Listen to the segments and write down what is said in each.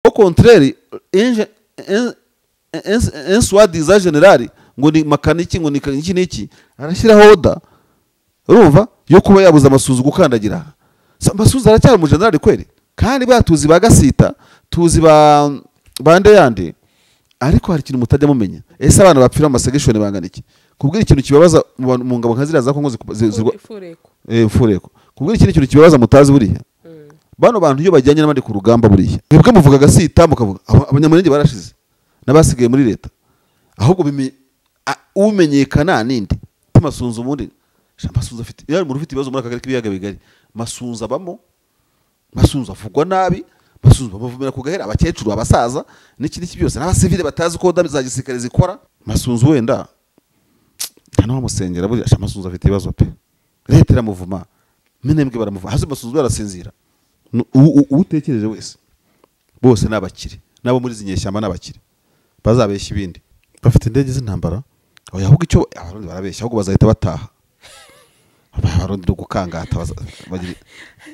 Au contraire, un soi-disant général ngo ni makaniki, ngo ni iki n'iki, arashyiraho order, urumva, yo kuba yabuza Masunzu gukandagira. Masunzu aracyari mu general kweli, kandi batuzi ba Gasita, tuzi ba bande yandi. Ariko hari ikintu mutajya mumenya. Ese abana bapfira amasegeshoni bangana iki? Kubwira ikintu kibabaza mu ngabo nka ziriya za Kongo Fureko. Fureko. Kubwira ikindi kintu kibabaza mutazi buriya. Bano bantu iyo bajyanye n'abandi ku rugamba buriya, mwebwe muvuga Gasita, mukavuga abanyamurenge barashize n'abasigaye muri leta, ahubwo umenyekana ninde? Masunzu ubundi, Masunzu afite, yari umuntu ufite ibibazo muri aka karere k'ibiyaga bigari. Masunzu abamo, Masunzu avugwa nabi, Masunzu bamuvumira ku gahera, abakecuru, abasaza n'iki n'iki byose, n'abasivile batazi ko za gisirikare zikora. Masunzu wenda nta n'uwamusengera buriya, Masunzu afite ibibazo pe, leta iramuvuma, Minembwe baramuvuma, hasi Masunzu barasinzira. Utekereje wese, bose n'abakire, nabo muri zinyeshyamba n'abakire bazabeshya ibindi, bafite indege z'intambara. Oya, ahubwo icyo abarundi barabeshya, ahubwo bazahita bataha. Abarundi no gukangata bagira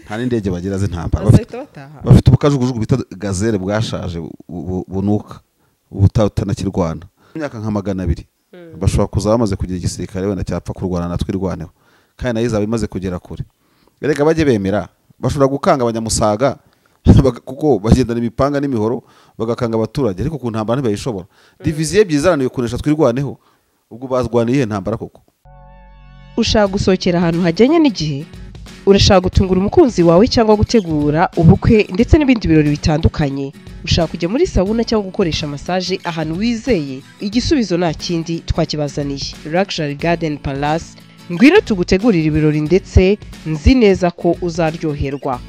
nta n'indege bagira z'intambara, bafite ubukajugujugu bita gazelle bwashaje bunuka ubutanakirwana. Imyaka nka 200 bashobora kuzaba bamaze kugira igisirikare wenda cyapfa kurwana na twirwaneho, kandi nayo izaba imaze kugera kure. Erega bajye bemera, bashobora gukanga abanyamusaga kuko bagendana imipanga n'imihoro bagakanga abaturage, ariko ku ntambara ntibayishobora. Diviziyo ebyiri zarananiwe kunesha twirwaneho, ubwo bazwaniye ntambara koko. Ushaka gusohokera ahantu hajyanye n'igihe, urashaka gutungura umukunzi wawe cyangwa gutegura ubukwe ndetse n'ibindi birori bitandukanye, ushaka kujya muri sauna cyangwa gukoresha massage ahantu wizeye, igisubizo nta kindi twakibazaniye. Luxury Garden Palace, ngwino tugutegurira ibirori ndetse nzi neza ko uzaryoherwa.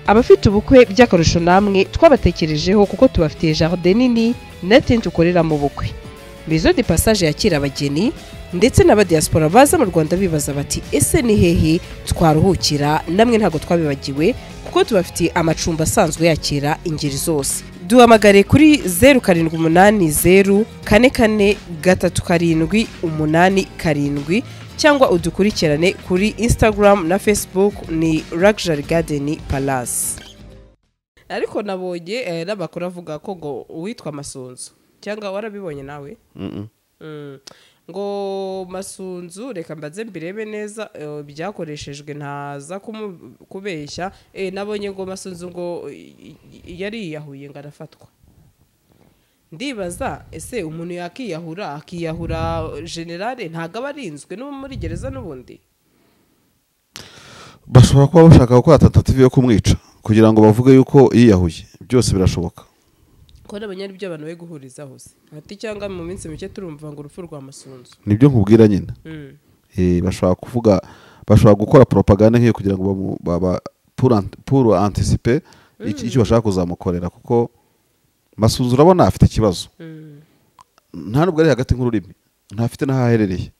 Abafite ubukwe by'akarusho namwe twabatekerejeho kuko tubafitiye jardin nini na tente ukorera mu bukwe. Maison de passage yakira abageni ndetse n'abadiaspora baza mu Rwanda bibaza bati ese ni hehe twaruhukira? Namwe ntago twabibagiwe kuko tubafitiye amacumbi asanzwe yakira ingeri zose. Duhamagare kuri 0780 44 37 87 cyangwa udukurikirane kuri Instagram na Facebook ni Luxury Garden Palace. Ariko nabonye n'abakora avuga ko ngo uwitwa Masunzu, cyangwa warabibonye nawe? Ngo Masunzu, reka mbaze mbirebe neza byakoreshejwe ntaza kubeshya. Nabonye ngo Masunzu ngo yari yiyahuye ngo arafatwa. Ndibaza ese umuntu yakiyahura, akiyahura generale ntago abarinzwe no muri gereza n'ubundi? Bashobora kuba bashaka gukora tentative yo kumwica kugira ngo bavuge yuko yiyahuye, byose birashoboka. Ko nabonye ari byo abantu be guhuriza hose ati cyangwa mu minsi mike turumva ngo urupfu rwa Masunzu. Nibyo nkubwira nyine. Bashobora kuvuga, bashobora gukora propaganda nk'iyo kugira ngo baba pour anticiper icyo bashaka kuzamukorera, kuko Masunzu urabona afite ikibazo. Nta nubwo ari hagati nk'ururimi, ntafite n'ahaherereye,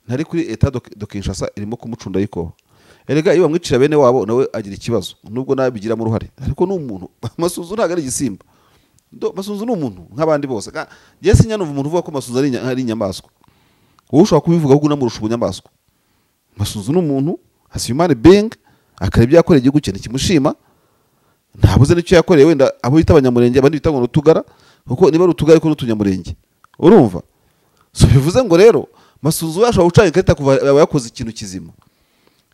ntari kuri Etat de Kinshasa irimo kumucunda yikoba. Erega iyo bamwicira bene wabo nawe agira ikibazo, nubwo nabigiramo uruhare, ariko n'umuntu Masunzu ntago ari igisimba. Masunzu ni umuntu nk'abandi bose. Njye sinyanumva umuntu uvuga ko Masunzu ari inyamaswa. Wowe ushobora kubivuga ahubwo unamurusha ubunyamaswa. Masunzu ni umuntu, as human being, akareba ibyo yakoreye igihugu cye ntikimushima, ntabuze n'icyo yakoreye wenda abo bita abanyamurenge, abandi bita ngo n'utugara, kuko niba ari utugara ariko n'utunyamurenge, urumva? So bivuze ngo rero Masunzu yashobora gucana ikarita kuva yakoze ikintu kizima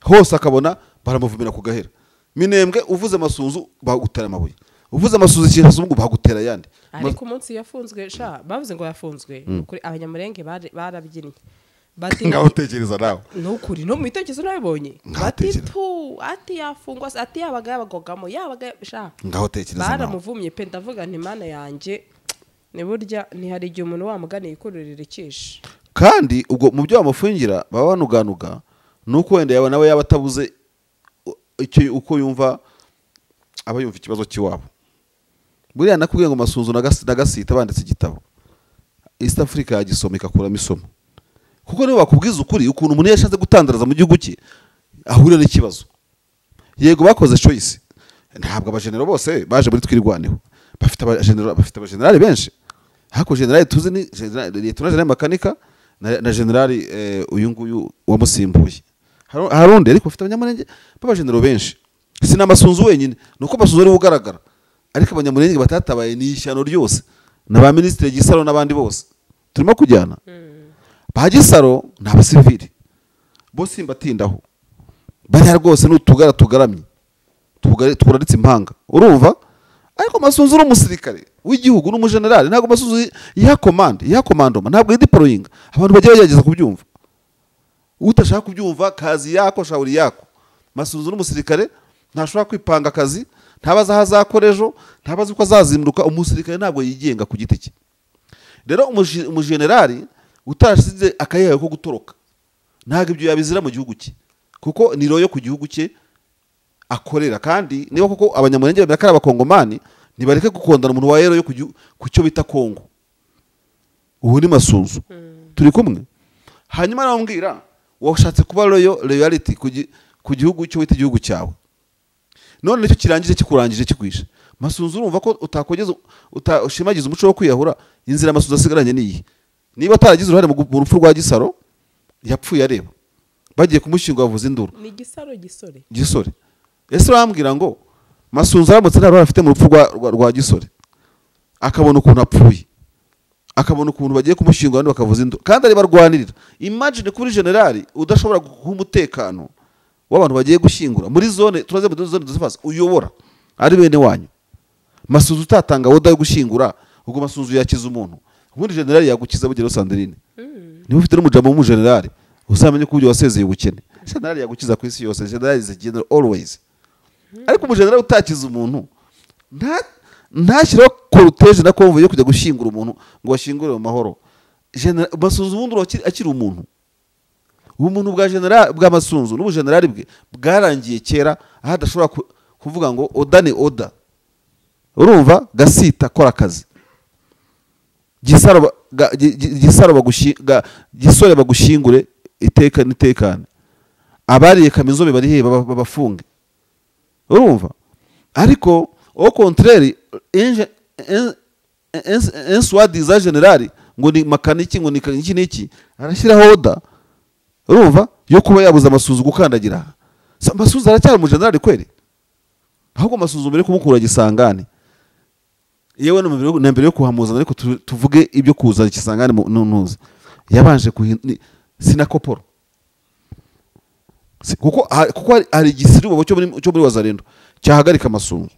hose akabona baramuvumira ku gahera. Minembwe uvuze Masunzu bagutera amabuye, uvuze Masunzu ikintu bagutera yandi. Ariko umunsi yafunzwe sha bavuze ngo yafunzwe, ukuri abanyamurenge barabyinnye. Bati ngaho tekereza nawe. Nukuri no mwitekerezo nabibonye. Bati tu ati yafungwa ati yabaga yabagogamo yabaga sha. Ngaho tekereza nawe. Baramuvumye pe, ndavuga nti mana yanjye ni burya ntihari igihe umuntu wamuganiye ikururira ikisha. Kandi ubwo mu byo bamufungira baba banuganuga nuko wenda yaba nawe yabatabuze icyo uko yumva aba yumva ikibazo kiwabo. Buriya nakubwiye ngo Masunzu na Gasita banditse igitabo, East Africa yagisoma ikakuramo isomo. Kuko niba bakubwiza ukuri ukuntu umuntu yashatse gutandaraza mu gihugu cye ahurira n'ikibazo. Yego bakoze choice, ntabwo abagenero bose baje muri twirwaneho, bafite abagenero, bafite abagenerali benshi. Hako generali tuzi ni general Makanika na generali uyu nguyu wamusimbuye. Harundi ariko bafite abanyamurenge b'abajenero benshi, si n'Amasunzu wenyine, nuko Masunzu ari ugaragara, ariko abanyamurenge batatabaye ni ishyano ryose, na ba minisitiri Gisaro n'abandi bose turimo kujyana. Ba Gisaro ni abasivili bo simbatindaho, bariya rwose n'utugara tugaramye tugararitse impanga, urumva. Ariko Masunzu uri umusirikare w'igihugu n'umujenerali, ntabwo Masunzu yiha commande, yiha commandoma, ntabwo yideployinga. Abantu bagiye bagerageza kubyumva, utashaka kubyumva kazi yako shauri yako. Masunzu n'umusirikare ntashobora kwipanga akazi, ntabaza aho azakora ejo, ntabaza uko azazinduka. Umusirikare ntabwo yigenga ku giti cye. Rero umujenerali utarashize akayihaye ko gutoroka ntabwo ibyo yabizira mu gihugu cye, kuko ni royo ku gihugu cye akorera. Kandi niba koko abanyamurenge bemera ko ari abakongomani, ntibareke gukondana umuntu wa royo ku cyo bita Kongo. Ubu ni Masunzu turi kumwe. Hanyuma arambwira washatse kuba royalty ku gihugu cyo wita igihugu cyawe, none nicyo kirangije kikurangije kikwishe. Masunzu urumva ko utakogeza utashimagiza umuco wo kwiyahura. Inzira Masunzu asigaranye niyi, niba ataragize uruhare mu rupfu rwa Gisaro, yapfuye areba bagiye kumushyingura bavuza induru. Ni Gisaro Gisore Gisore. Ese urambwira ngo Masunzu aramutse nta ruhare afite mu rupfu rwa Gisore, akabona ukuntu apfuye, akabona ukuntu bagiye kumushyingura abandi bakavuza induru kandi ari barwanirira. Imagine kuri generali udashobora guha umutekano w'abantu bagiye gushyingura muri zone, turaze muri zone dufase uyobora ari bene wanyu. Masunzu utatanga oda yo gushyingura, ubwo Masunzu yakiza umuntu, ubundi generali yagukiza bugero Sandrine. Niba ufite n'umujamo w'umugenerali uzamenye ko ujye wasezeye ubukene. Generali yagukiza ku isi yose, generali is a general always. Ariko umugenerali utakiza umuntu ntashyiraho cortege na convoy yo kujya gushyingura umuntu ngo bashyingure mu mahoro. Masunzu ubundi akiri umuntu. Ubumuntu bwa general bwa Masunzu n'ubugenerali bwe bwarangiye kera, aho adashobora kuvuga ngo oda ni oda. Urumva Gasita akora akazi, Gisore bagushyingure iteka n'itekane, abariye kamizobe bari he babafunge. Urumva ariko au contraire un soi-disant general ngo ni makaniki, ngo ni iki n'iki, arashyiraho oda, urumva, yo kuba yabuza Masunzu gukandagira. Masunzu aracyari umugenerali kweli? Ahubwo Masunzu mbere kumukura Gisangani, yewe na mbere yo kuhamuzana, ariko tuvuge ibyo kuza Kisangani ntuzi yabanje sinakoporo, kuko hari igisiribo cyo muri Wazalendo cyahagarika Masunzu.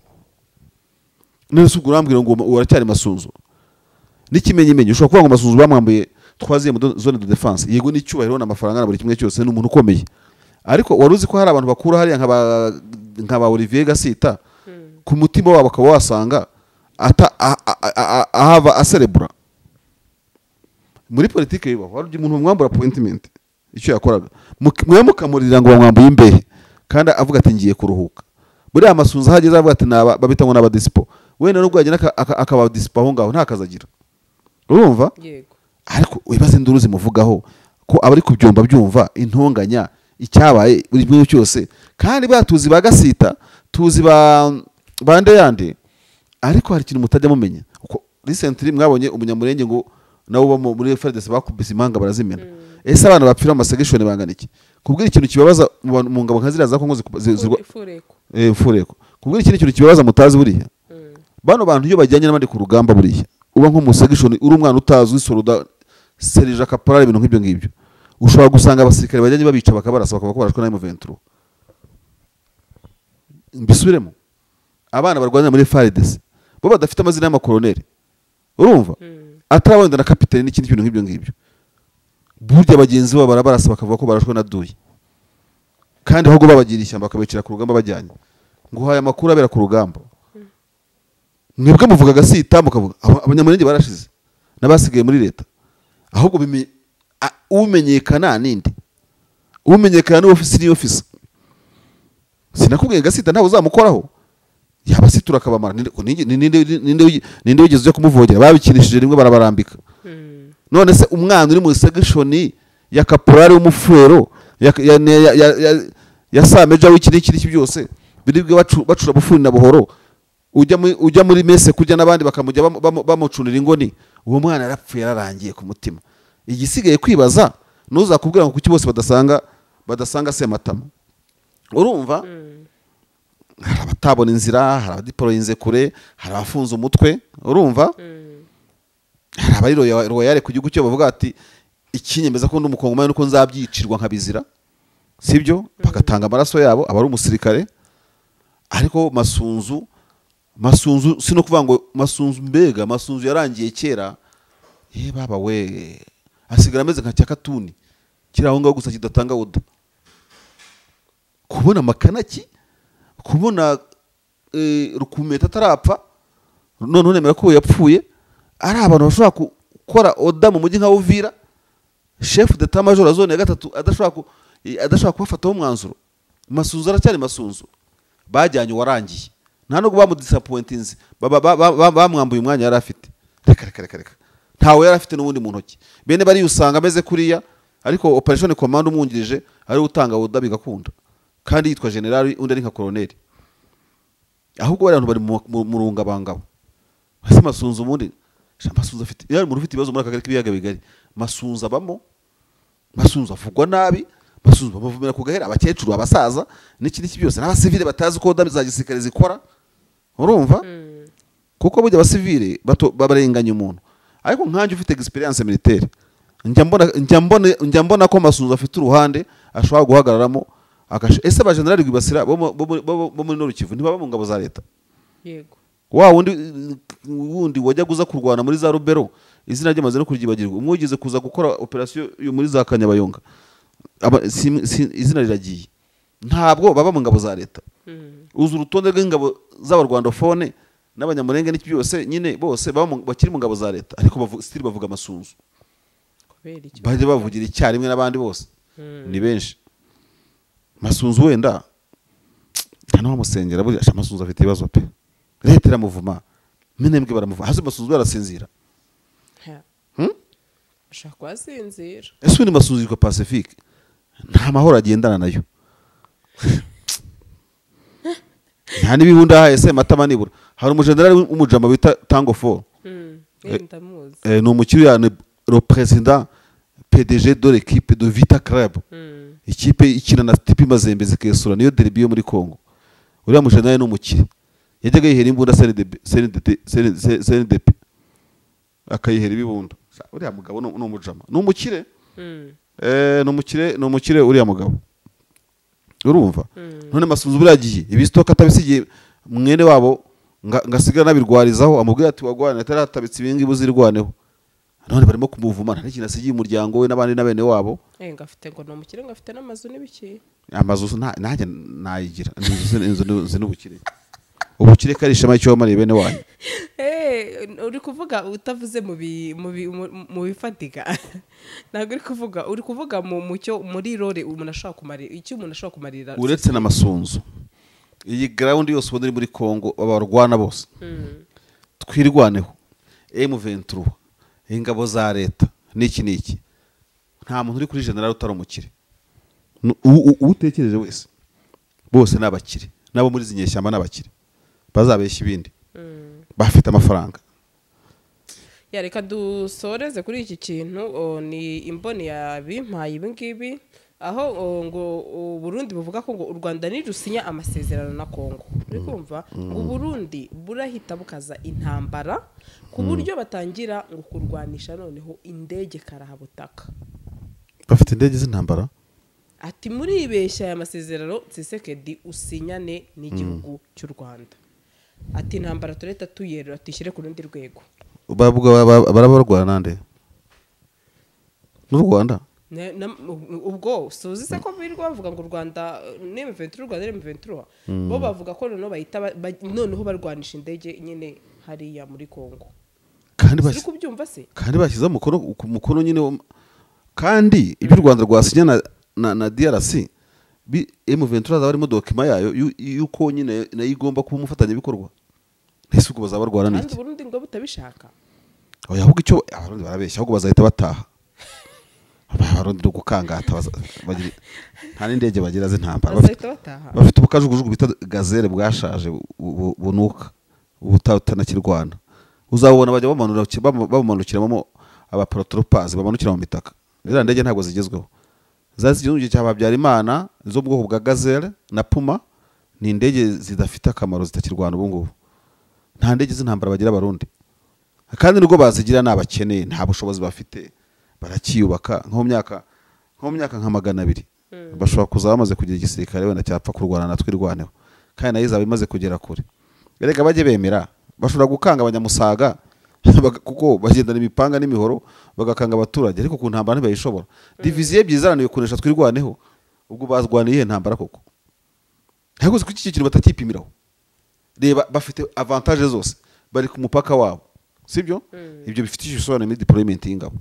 None urambwira ngo uracyari Masunzu? N'ikimenyimenyi ushobora kuvuga ngo Masunzu bamwambuye troisième zone de défense, yego n'icyubahiro n'amafaranga na buri kimwe cyose, ni umuntu ukomeye. Ariko wari uzi ko hari abantu bakura hariya nka ba Olivier Gasita, ku mutima wabo akaba wasanga ahava aserebura muri politike bibaho. Hari umuntu mwambura appointment icyo yakoraga, mwe mukamurira ngo bamwambuye imbehe, kandi avuga ati ngiye kuruhuka. Buriya Masunzu ahageze avuga ati babita ngo n'abadisipo, wenda nubwo yagenda akaba dispo aho ngaho nta kazi agira. Urumva? Yego. Ariko wibaze induru zimuvugaho ko abari kubyumva byumva intonganya icyabaye buri kimwe cyose, kandi batuzi ba Gasita, tuzi ba bande yandi. Ariko hari ikintu mutajya mumenya. Uko recently mwabonye umunyamurenge ngo nabo bo muri FARDC bakubise impanga barazimena. Ese abana bapfira amasegeshoni bangana iki? Kubwira ikintu kibabaza mu ngabo nka ziriya za Kongo fureko. Kubwira ikintu kintu kibabaza mutazi buriya. Bano bantu iyo bajyanye n'abandi ku rugamba buriya, uba nko musegeshoni uri umwana utazwi soroda serija caporal ibintu nk'ibyo ngibyo, ushobora gusanga abasirikare bajyanye babica bakabarasa bakaba barashwe na M23. Mbisubiremo, abana barwanira muri FARDC bo badafite amazina y'amakoroneri, urumva, atarabonda na kapiteni n'ikindi kintu nk'ibyo ngibyo, burya bagenzi babo barabarasa bakavuga ko barashwe na duyi, kandi ahubwo babagira ishyamba bakabicira ku rugamba bajyanye. Nguhaye amakuru abera ku rugamba. Mwebwe muvuga Gasita mukavuga abanyamurenge barashize n'abasigaye muri leta, ahubwo umenyekana ninde? Umenyekana ni office ni office. Sinakubwiye Gasita ntawe uzamukoraho, yabasitura akabamara. Ninde wigeze ujya kumuvogera? Babikinishije rimwe barabarambika. None se umwana uri mu section ya caporal w'umufero ya sameja w'iki n'iki byose biribwe bacura bufuni na buhoro, ujya muri mese kurya n'abandi bakamujya bamucunira ingoni, uwo mwana yarapfuye yararangiye ku mutima. Igisigaye kwibaza ntuzakubwira ngo kuki bose badasanga Sematama. Urumva hari abatabona inzira, hari abadiporoyinze kure, hari abafunze umutwe. Urumva hari abari royale ku gihugu cyo bavuga ati ikinyemeza ko ndi umukongomani nuko nzabyicirwa nkabizira, sibyo? Bagatanga amaraso yabo, aba ari umusirikare. Ariko Masunzu sino kuvuga ngo Masunzu, mbega Masunzu yarangiye kera. Ye baba we, asigara ameze nka cyakatuni kiri aho ngaho gusa kidatanga oda. Kubona Makanaki, kubona Rukumeta atarapfa, none unemera ko yapfuye, ari abantu bashobora gukora oda mu mujyi nka Uvira, chef d'état major zone ya gatatu adashobora kubafataho umwanzuro. Masunzu aracyari Masunzu, bajyanye warangiye, nta nubwo bamudisappointinze, bamwambuye umwanya yari afite. Reka ntawe yari afite n'ubundi mu ntoki. Bene bari usanga ameze kuriya, ariko operation command umwungirije ari utanga oda bigakunda, kandi yitwa general undi ari nka colonel. Ahubwo bari abantu bari mu rungabangabo. Ese Masunzu ubundi, Masunzu afite yari umuntu ufite ibibazo muri aka karere k'ibiyaga bigari. Masunzu abamo, Masunzu avugwa nabi, Masunzu bamuvumira ku gahera, abakecuru, abasaza n'iki n'iki byose, n'abasivile batazi ko oda za gisirikare zikora. Urumva kuko burya abasivile babarenganya umuntu. Ariko nkanjye ufite experience militaire, njya mbona ko Masunzu afite uruhande ashobora guhagararamo. Ese ba general Rwibasira bo muri Nord Kivu ntibaba mu ngabo za leta? Yego. Wa wundi wajya guza kurwana muri za Rubero, izina rye maze no kuryibagirwa, umwugeze kuza gukora operation yo muri za Kanyabayonga, izina riragiye. Ntabwo baba mu ngabo za leta. Uzu urutonde rw'ingabo z'abarwandofone n'abanyamurenge n'iki byose nyine bose baba bakiri mu ngabo za leta, ariko still bavuga Masunzu. Bajya bavugira icyarimwe n'abandi bose ni benshi. Masunzu wenda nta n'uwamusengera buriya. Masunzu afite ibibazo pe, leta iramuvuma, minembwe baramuvuma. Hasi Masunzu barasinzira. Ashaka kwasinzira. Ese undi Masunzu yitwa Pacifique, nta mahoro agendana nayo. Nta n'ibibunda ahaye Sematama nibura. Hari umujenerali w'umujama bita Tango 4. Ni umukiri ya le président PDG de l'équipe de Vita Club. Ikipe ikina na TP Mazembe zikesura, niyo derby yo muri Congo. Uriya mujenerali ni umukire, yajyaga yihera imbunda CNDP akayihera ibibunda. Uriya mugabo ni umujama, ni umukire. Ni umukire uriya mugabo. Urumva none Masunzu buriya ibistoka atabisigiye mwene wabo ngasigara nabirwarizaho, amubwira ati wagwana ataratabitse ibingi buzirwaneho. None barimo kumuvuma, nta kintu asigiye umuryango we n'abandi n'abene wabo. Ngafite ngo no mukire, ngafite n'amazu n'ibiki. Amazu nanjye nayigira, inzu n'ubukire. Ubukire kari ishema cyo wamariye bene wanyu. Uri kuvuga utavuze mu bifatika. Ntabwo uri kuvuga, uri kuvuga mu mucyo muri role umuntu ashobora kumarira, icyo umuntu ashobora kumarira. Uretse na Masunzu, iyi ground yose ubona iri muri Congo abarwana bose twirwaneho, M23, ingabo za leta n'iki n'iki, nta muntu uri kuri general utari umukire. Utekereje wese bose n'abakire, nabo muri zinyeshyamba n'abakire bazabeshya ibindi, bafite amafaranga. Ya reka dusoreze kuri iki kintu. Ni imboni ya bimpaye ibi ngibi, aho ngo Burundi buvuga ko ngo u Rwanda nirusinya amasezerano na Kongo. Uri kumva ngo Burundi burahita bukaza intambara ku buryo batangira ngo kurwanisha noneho indege karahabutaka. Bafite indege z'intambara. Ati muri ibeshya aya masezerano Tshisekedi usinyane n'igihugu cy'u Rwanda. Ati intambara tureta tuyerera atishyire ku rundi rwego. Bavuga barabarwana nande? N'u Rwanda? Ubwo suzi se ko birirwa bavuga ngo u Rwanda ni M23, u Rwanda ni M23. Bo bavuga ko noneho bahita noneho barwanisha indege nyine hariya muri Kongo. Kandi kubyumva se? Kandi bashyize umukono nyine, kandi ibyo u Rwanda rwasinya na DRC, M23 azaba arimo dokima yayo yuko nyine nayo igomba kuba umufatanyabikorwa. Ese ubwo bazabarwana n'iki? Kandi Burundi ngo butabishaka. Oya, ahubwo icyo abarundi barabeshya, ahubwo bazahita bataha. Abarundi no gukangata bagira nta n'indege bagira z'intambara. Bafite ubukajugujugu bita gazelle bwashaje bunuka ubutanakirwana. Uzabona bajya bamanukiramo aba paratroopers bamanukira mu mitaka. Ziriya ndege ntabwo zigezweho, zari zigezweho mu gihe cya Habyarimana, zo mu bwoko bwa Gazelle na Puma. Ni indege zidafite akamaro, zitakirwana ubu ngubu. Nta ndege z'intambara bagira Abarundi, kandi nubwo bazigira ni abakene, nta bushobozi bafite, barakiyubaka. Nko mu myaka nka 200 bashobora kuzaba bamaze kugira igisirikare wenda cyapfa kurwana na Twirwaneho, kandi nayo izaba imaze kugera kure. Erega bajye bemera, bashobora gukanga abanyamusaga kuko bagendana imipanga n'imihoro, bagakanga abaturage, ariko ku ntambara ntibayishobora. Diviziyo ebyiri zarananiwe kunesha Twirwaneho, ubwo bazwaniye iyihe ntambara koko? Ariko uzi ko iki kintu batakipimiraho? Reba, bafite avantage zose, bari ku mupaka wabo, sibyo? Ibyo bifite ibisobanuro muri deployment y'ingabo.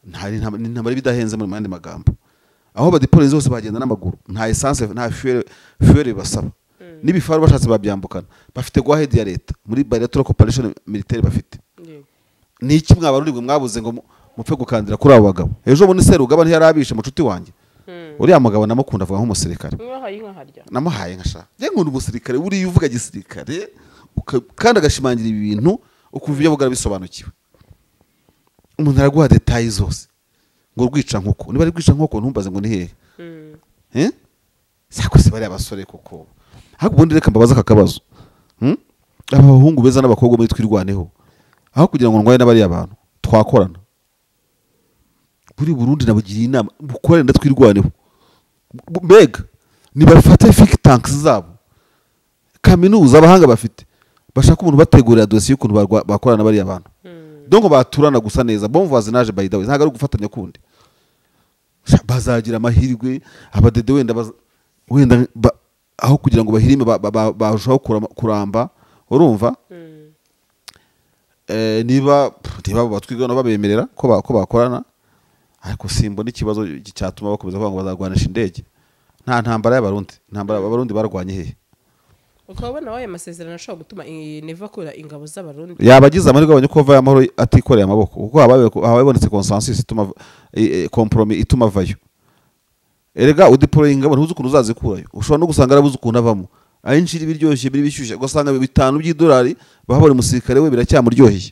Nta ni intambara iba idahenze. Mu yandi magambo, aho badeploye zose bagenda n'amaguru, nta essence, nta fuel bibasaba, n'ibifaru bashatse babyambukana. Bafite go ahead ya leta muri bilateral cooperation militaire bafite. Ni iki mwabarundi mwe mwabuze ngo mupfe gukandira kuri abo bagabo? Ejo bundi Serugaba ntiyarabishe, mucuti wanjye? Uriya mugabo namukunda, avuga nk'umusirikare. Mwahaye inka harya? Namuhaye nka sha. Njye nkunda umusirikare buriya uvuga gisirikare, kandi agashimangira ibi bintu, ukumva ibyo avuga arabisobanukiwe. Umuntu araguha détails zose ngo rwica nkoko, niba ari rwica nkoko, ntumbaze ngo ni hehe. Eh, sako se bariya basore koko? Ariko ubundi reka mbabaze aka kabazo. Aba bahungu beza n'abakobwa muri Twirwaneho, aho kugira ngo ndwaye n'abariya bantu twakorana buri Burundi, nabagiriye inama bukorane na Twirwaneho. Mbega nibafate think tanks zabo, kaminuza, abahanga bafite, bashaka umuntu bategurira dosiye y'ukuntu bakorana bariya bantu. Donc baturana gusa neza, bon voisinage. By the way, ntabwo ari ugufatanya kundi. Bazagira amahirwe abadede wenda wenda aho kugira ngo bahirime barushaho kuramba, urumva? Niba abo batwigana babemerera ko bakorana, ariko simbona ikibazo cyatuma bakomeza kuvuga ngo bazarwanisha indege. Nta ntambara y'Abarundi, intambara Abarundi barwanye hehe? Ukaba ubona ayo masezerano ashobora gutuma Neva akura ingabo z'Abarundi? Yaba agize amahirwe abonye ko avayo amahoro atikoreye amaboko, kuko haba habonetse consensus ituma compromis ituma avayo. Erega udeploye ingabo, ntuzi ukuntu uzazikurayo. Ushobora no gusanga arabuze ukuntu avamo, ayinjira ibiryoshye biri bishyushye, ugasanga 5 by'idolari baha buri musirikare we biracyamuryoheye,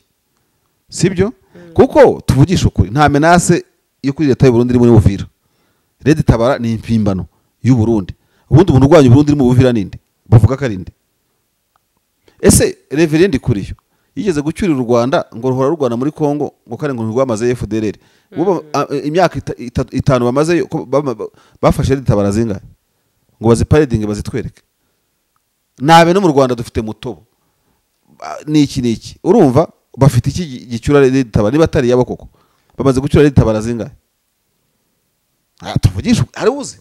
sibyo? Kuko tuvugisha ukuri, nta menace yo kuri leta y'u Burundi iri muri Uvira. Red Tabara ni impimbano y'u Burundi. Ubundi umuntu urwanya Burundi iri mu Buvira ninde? Bavuga ko ari nde? Ese Reverend Kuriyo yigeze gucyurira u Rwanda ngo ruhora rurwana muri Congo, ngo kandi ngo ntirwamaze FDLR? Bo imyaka 5 bamaze ko bafashe Red Tabara zingahe ngo baziparedinge, bazitwereke? Nabe no mu Rwanda dufite Mutobo. Niki niki, urumva bafite iki gicyura Red Tabara niba atari yabo koko? Bamaze gucyura Red Tabara zingahe? Tuvugishe, hari uzi?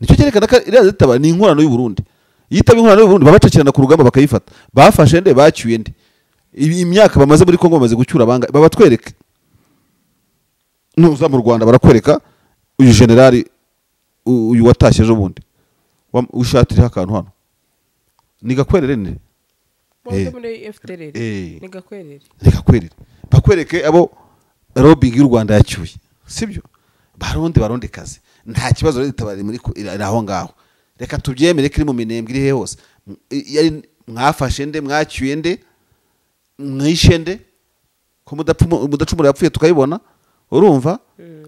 Nicyo cyerekana ko iriya Red Tabara ni inkorano y'u Burundi. Iyo itaba inkorano y'u Burundi, babacakirana ku rugamba bakayifata. Bafashe nde? Bacyuye nde? Imyaka bamaze muri Kongo bamaze gucyura banga babatwereke. Nuza mu Rwanda barakwereka uyu generali uyu watashye ejo bundi ushatiriho akantu hano ni Gakwerere ni Wowe muri FDLR? Eh. Ni Gakwerere. Ni Gakwerere. Bakwereke abo lobbying y'u Rwanda yacyuye, sibyo? Barundi, Barundi kazi, nta kibazo. Rero itabari muri iri aho ngaho, reka tubyemere ko iri mu Minembwe, iri he hose. Yari mwafashe nde? Mwacyuye nde? Mwishe nde? Ko mudacumura yapfuye tukayibona, urumva?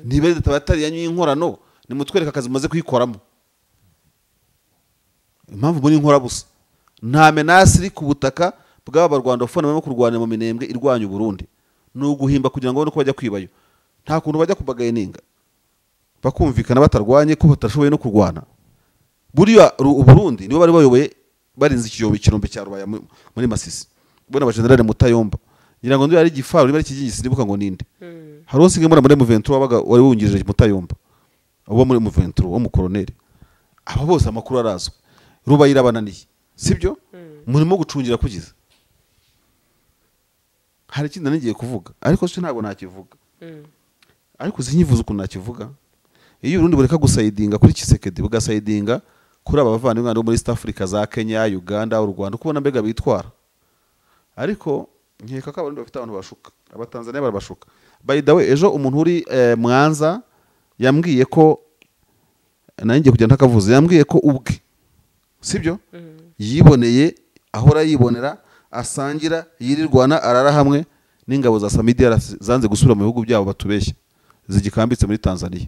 Niba leta atari yanyu y'inkorano, nimutwereke akazi mumaze kuyikoramo. Impamvu muri inkorabusa, nta menace iri ku butaka bw'aba barwandofone barimo kurwanira mu Minembwe irwanya Uburundi. Ni uguhimba kugira ngo babone uko bajya kwibayo. Nta kuntu bajya kubagayininga bakumvikana batarwanye, ko batashoboye no kurwana. Buriya Uburundi nibo bari bayoboye, barinze ikiyobo, ikirombe cya Rubaya muri Masisi. Ubona abajenerali Mutayomba, ngira ngo ndiba ari igifaru, niba ari ikigingi, sinibuka ngo ninde. Hari uwo nsigaye mbona muri M23 wabaga wari wungirije Mutayomba, uwo muri M23 wo mu koroneri. Aba bose amakuru arazwi. Rubaya irabananiye, sibyo? Murimo gucungira kugeza hari ikindi nari ngiye kuvuga, ariko cyo ntabwo nakivuga. Ariko zinyivuze ukuntu nakivuga. Iyo Uburundi bureka gusayidinga kuri Tshisekedi, bugasayidinga kuri aba bavandimwe bo muri East Africa, za Kenya, Uganda, u Rwanda, uko ubona mbega bitwara. Ariko nkeka ko Abarundi bafite abantu bashuka, Abatanzania barabashuka. By the way, ejo umuntu uri Mwanza yambwiye ko nanjye ngiye kugenda ntakavuze, yambwiye ko ubwe, sibyo, yiboneye, ahora yibonera, asangira, yirirwana, arara hamwe n'ingabo za SAMIDRC zanze gusubira mu bihugu byabo batubeshya zigikambitse muri Tanzania.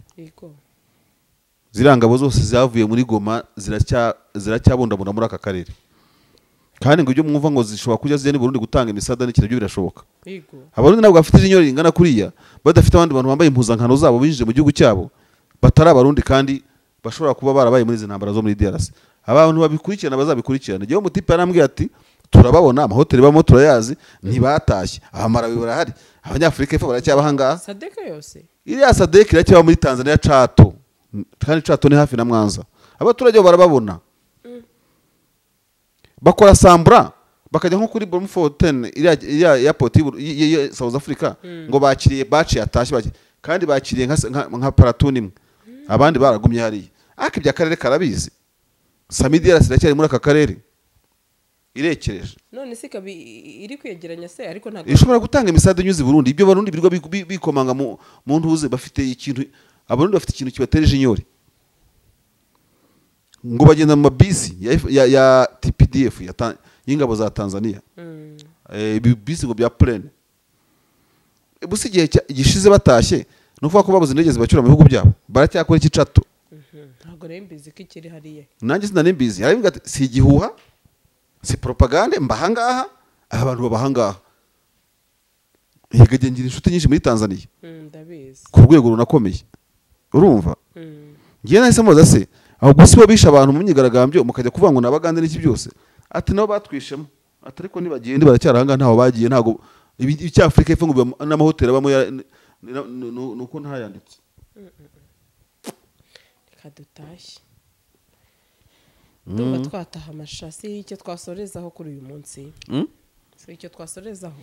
Ziriya ngabo zose zavuye muri Goma ziracyabundabunda muri aka karere. Kandi ngo ibyo mwumva ngo zishobora kujya zijya ni Burundi gutanga imisada n'ikintu byo birashoboka. Abarundi ntabwo bafite ijinyori ringana kuriya, badafite abandi bantu bambaye impuzankano zabo binjije mu gihugu cyabo batari abarundi kandi bashobora kuba barabaye muri izi ntambara zo muri DRC. Abantu babikurikirana bazabikurikirana. Igihe umutipe yarambwiye ati turababona amahoteli bamo turayazi ntibatashye, abamarawi barahari, abanyafurika y'Epfo baracyaba ahangaha. Sadek yose iriya Sadek iracyaba muri Tanzania Chato, kandi Chato ni hafi na Mwanza. Abaturage barababona bakora sambura bakajya nko kuri Bloemfontein iriya airport ya South Africa ngo bakiriye baciye atashye kandi bakiriye nka platoon imwe, abandi baragumye hariya. Ariko ibya karere karabizi, SAMIDRC iracyari muri aka karere irekereje. None se kabi iri kwegeranya se ariko ntabwo ishobora gutanga imisade inyuze Burundi. Ibyo Barundi birirwa bikomanga mu ntuze, bafite ikintu Abarundi bafite ikintu kibatereje inyori ngo bagenda mu mabisi ya TPDF y'ingabo za Tanzania. Bisi ngo bya plane busi igihe gishize batashye nuvuga ko babuze indege zibacyura mu bihugu byabo, baracyakora iki Chato. Ntabwo rero mbizi ko ikiri hariya. Nanjye sinari mbizi. Aravuga ati si igihuha, si propagande, mbahangaha abantu babahangaha. Yego ngira inshuti nyinshi muri Tanzania. Ndabizi. Ku rwego runakomeye. Urumva? Ngiye nahise mubaza se aho gusa bo bisha abantu mu myigaragambyo mukajya kuvuga ngo nabagande n'iki byose. Ati nabo batwishemo. Ati ariko nibagende baracyarahanga ntaho bagiye, ntago icya Afrika y'Epfo ngo n'amahoteli abamo nuko ntayanditse. Reka dutashye. Ndumva twataha amashasi icyo twasorezaho kuri uyu munsi. Si icyo twasorezaho.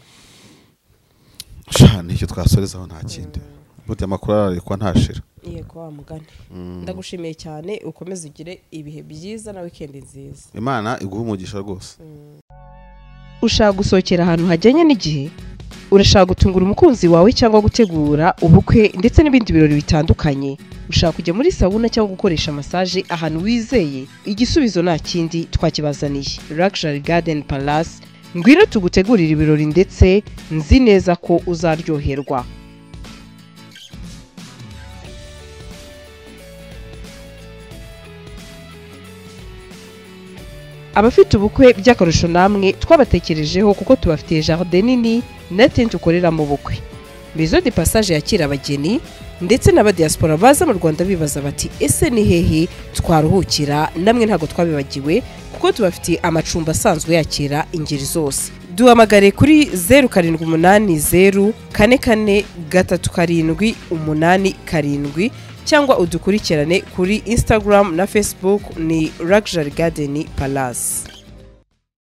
Sha nicyo twasorezaho nta kindi. Burya amakuru ararekwa ntashira. Yego wa mugani. Ndagushimiye cyane, ukomeze ugire ibihe byiza na weekend nziza. Imana iguhe umugisha rwose. Ushaka gusohokera ahantu hajyanye n'igihe? Urashaka gutungura umukunzi wawe cyangwa gutegura ubukwe ndetse n'ibindi birori bitandukanye? Ushaka kujya muri sauna cyangwa gukoresha massage ahantu wizeye? Igisubizo nta kindi twakibazaniye. Luxury Garden Palace, ngwino tugutegurira ibirori ndetse nzi neza ko uzaryoherwa. Abafite ubukwe by'akarusho namwe twabatekerejeho kuko tubafitiye jardin nini na tente ukorera mu bukwe. Maison de Passage yakira abageni ndetse n'abadiaspora baza mu Rwanda bibaza bati ese ni hehe twaruhukira? Namwe ntago twabibagiwe kuko tubafitiye amacumbi asanzwe yakira ingeri zose. Duhamagare kuri 0780 44 37 87 cyangwa udukurikirane kuri Instagram na Facebook ni Luxury Garden Palace.